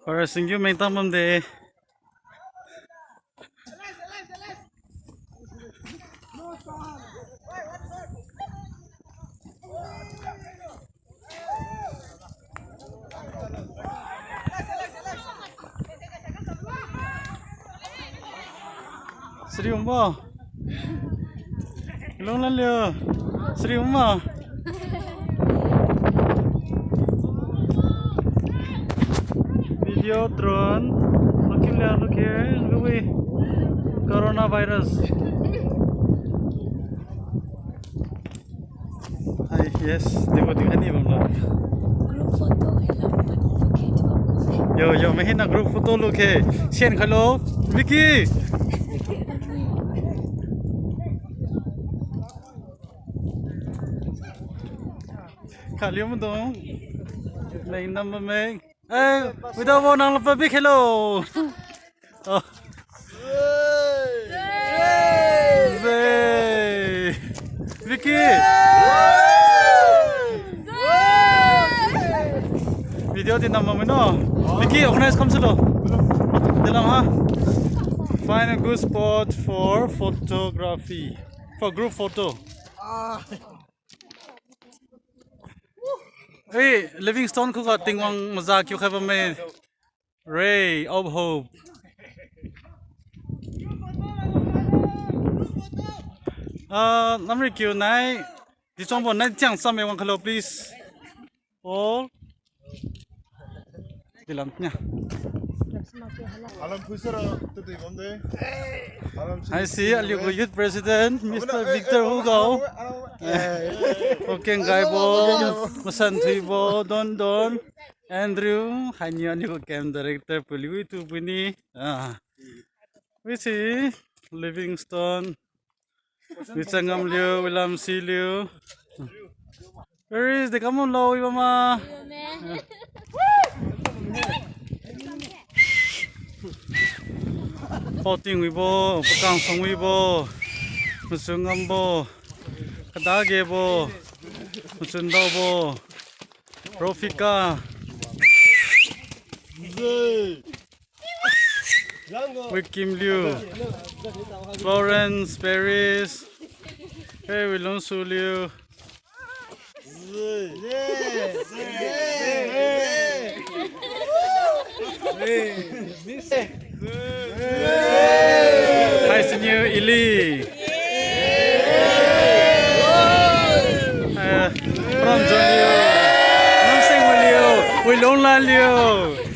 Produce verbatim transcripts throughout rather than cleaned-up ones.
Para singkiu mengtang bamde. Sri umbo. Long lan liu. Sri umbo. Video drone. Makin liu look here. Look away. Coronavirus. Hi, yes, debo dikha ni bamlo. Group photo hai la mani look hai tu. Yo, yo, mahina group photo look hai. Send khailo, Vicky. Khaliu madong. Meng nam meng. Eh, without wo nang lapa bi khelo. Oh. Zay. Vicky. Video di nam mami no. Vicky, organize kam silo. Dilam ha. Find a good spot for photography. For group photo. Hey, Livingstone khuga Tingwang maza kiu khai bamme. Ray of Hope. Ah, namri kiu nai. Di chongbo nai chiang sam e wang khalo, please. All. Dilam nya. Alam phuisara tu di bamde. Alam sini. Hai si aliu gu youth president, Mister Victor Hugao. Alam, alam, alam. Eh, Okeng Gaibo, Masan Thuibo, Don Don, Andrew, hai niu aliu gu camp director Puliwi tu puni. Ah. Wisi Livingstone. Wichangam liu, Wilam si liu. Where is the kamun lo, Ibama? Pauting wibo, pakang song wibo, machun ngambo, kadagebo, machun daobo, Rofika. Wikim Liu, Florence Paris, hey, Wilonsu Liu. Hai siniu Ili. Eh, Pramjon Liu, Namseng Liu, Wilongla Liu.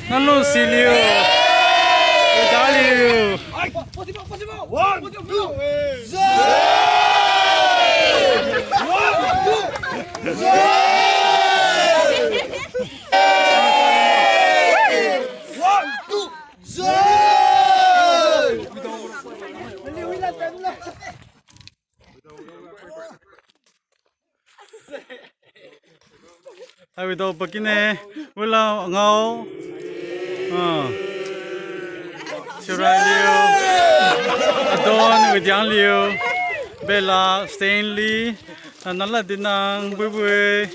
Nalo si liu. Uda liu. One, two, zay! One, two, zay! One, two, zay! Hai without pakine, wila ngao. Ah. Siurai Liu. Adon, Widiang Liu. Bella, Stanley. Nala Dinang, Bui Bui.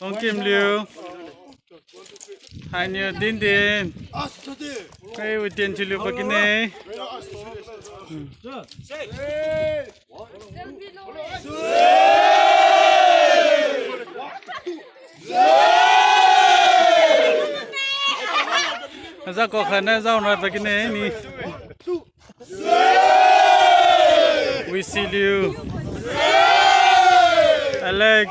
Ongkim Liu. Hai niu Din Din. Hai Witian Chiliu pakine. Hmm. Aza ko khana zau na pakine ni. Wisi Liu. Alex.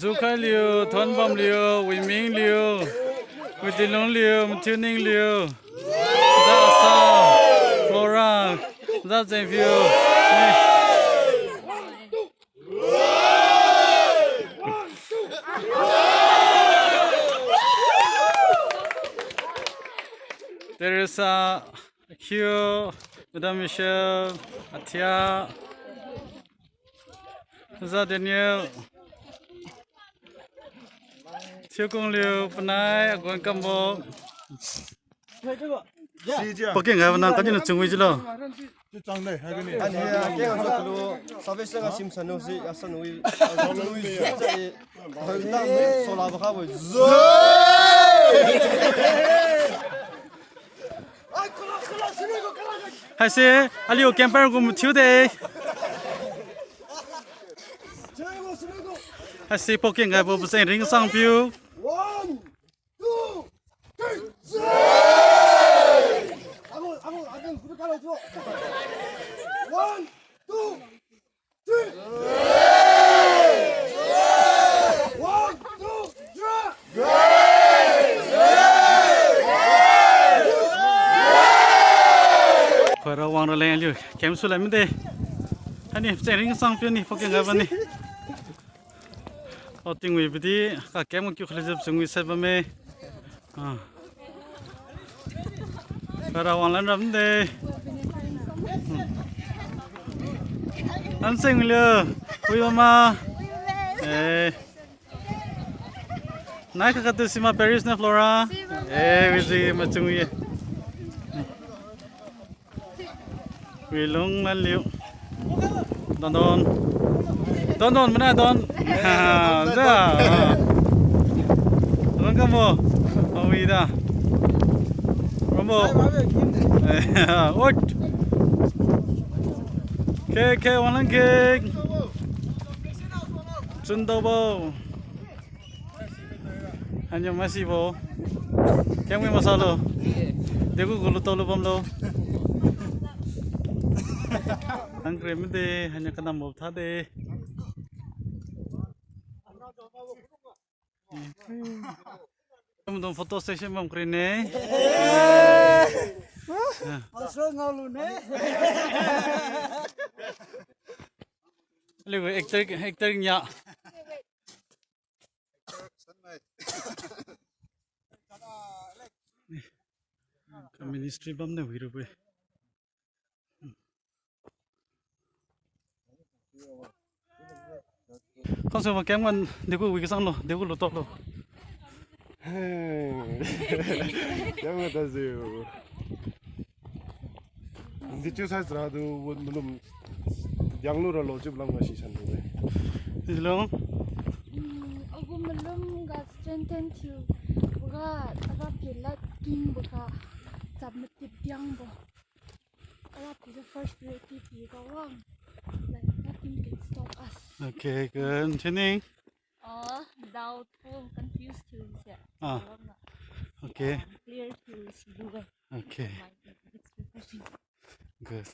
Zukhai Liu, Thonbam Liu, Wiming Liu, Witilung Liu, Mathiuning Liu, Zasa, Flora, Zazengviu. Teresa, Hugh, Madam Michelle, Athia, Za Daniel, Thiukung Liu, Panai, Agon Kambo. Paking ga nang kani na chungwi jilo. Chiu chang de, haigani. Ani, ah, keng ang sa kalu, salvation ga sim sanu si, ah, sanu wi, ah, sanu wi, zai, ah, sola ba kha bo. Zai! Haise, aliu camper gu mathiu de. Haise, pokeng gaibo pacheng ring sang piu. One, two, three. One, two, three. One, two, three. Khoi ra wang ra leng aliu. Camp su lai mide. Hani, pacheng ring sang piu ni, pokeng gaibo ni. O, tingwi bidi, ka camp kiu khale jap sungwi set bamme. Ah. Khoi ra wang lan ram de. Hmm. Anseng liu, wi mama. Eh. Nai kakatu sima Paris na Flora. Eh, wizi machung ye. Wi lung lan liu. Don don. Don don mana don. Ha, ja. Don kamo. Awi da. Rambo. Oi. Ke, ke, wang lan ke. Chun dao bo. Hanyo masibo. Kengwi masalo. Degu gulu tolo bamlo. Ang krem de, hanyo kanam bo tha de. Tumdung photo session bam krine. Masra ngaolu ne. Aliu actor, actor nya. Ka ministry bam ne wi rubui. Khangse ma kengwan degu wi kasang lo, degu lu tok lo. Kengwan ta jiu. Di chiu sai sra du wun malum diang lu ra lo chiu lam ga si san du de. Hello. Hmm, agu malum ga strengthen thiu. Boga ara pilat king boga chap matip diang bo. Ara pi the first priority pi ga wang. Like nothing can stop us. Okay, good. Tuning. Oh, doubtful, confused thiu se. Ah. Wang na. Okay. Um, clear thiu si du ga. Okay. My, it's refreshing.